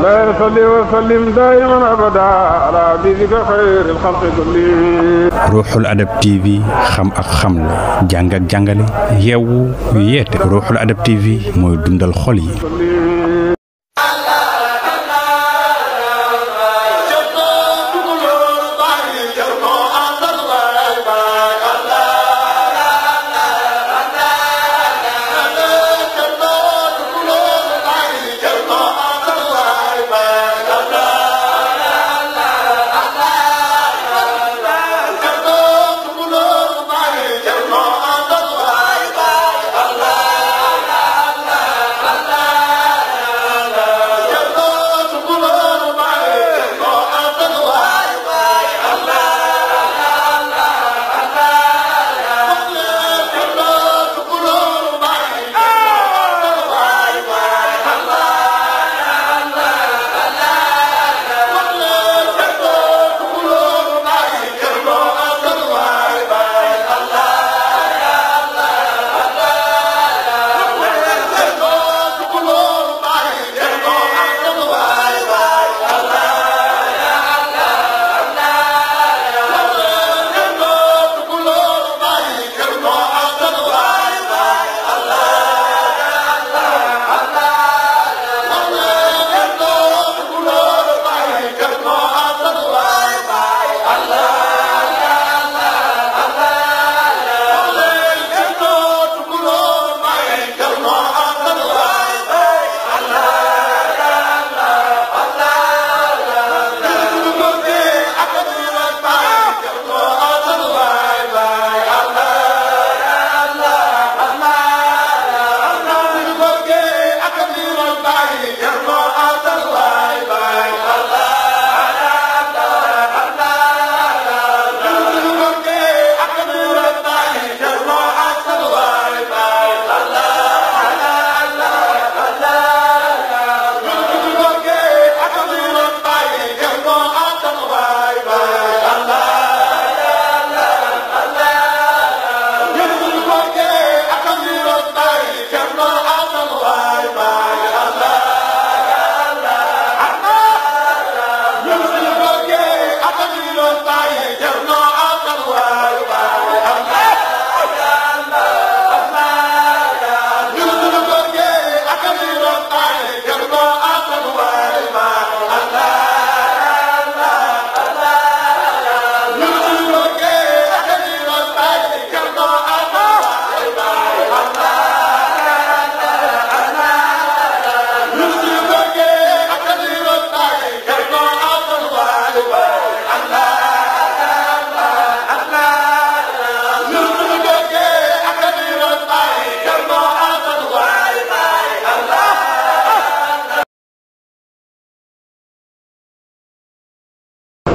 لا يصلي وسلم دائما أبدا على حبيبك خير الخلق كلهم. Ruuxul Adab TV xam ak xamle jàng ak jàngale yeewu yeete Ruuxul Adab TV mooy dundal xol yi.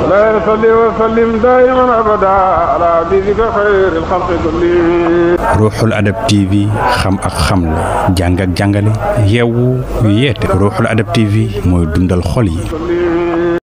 لا يصلي وسلم دائما أبدا على حبيبك خير الخلق كلهم. Ruuxul Adab TV xam ak xamle jàng ak jàngale yeewu yeete Ruuxul Adab TV mooy dundal xol yi.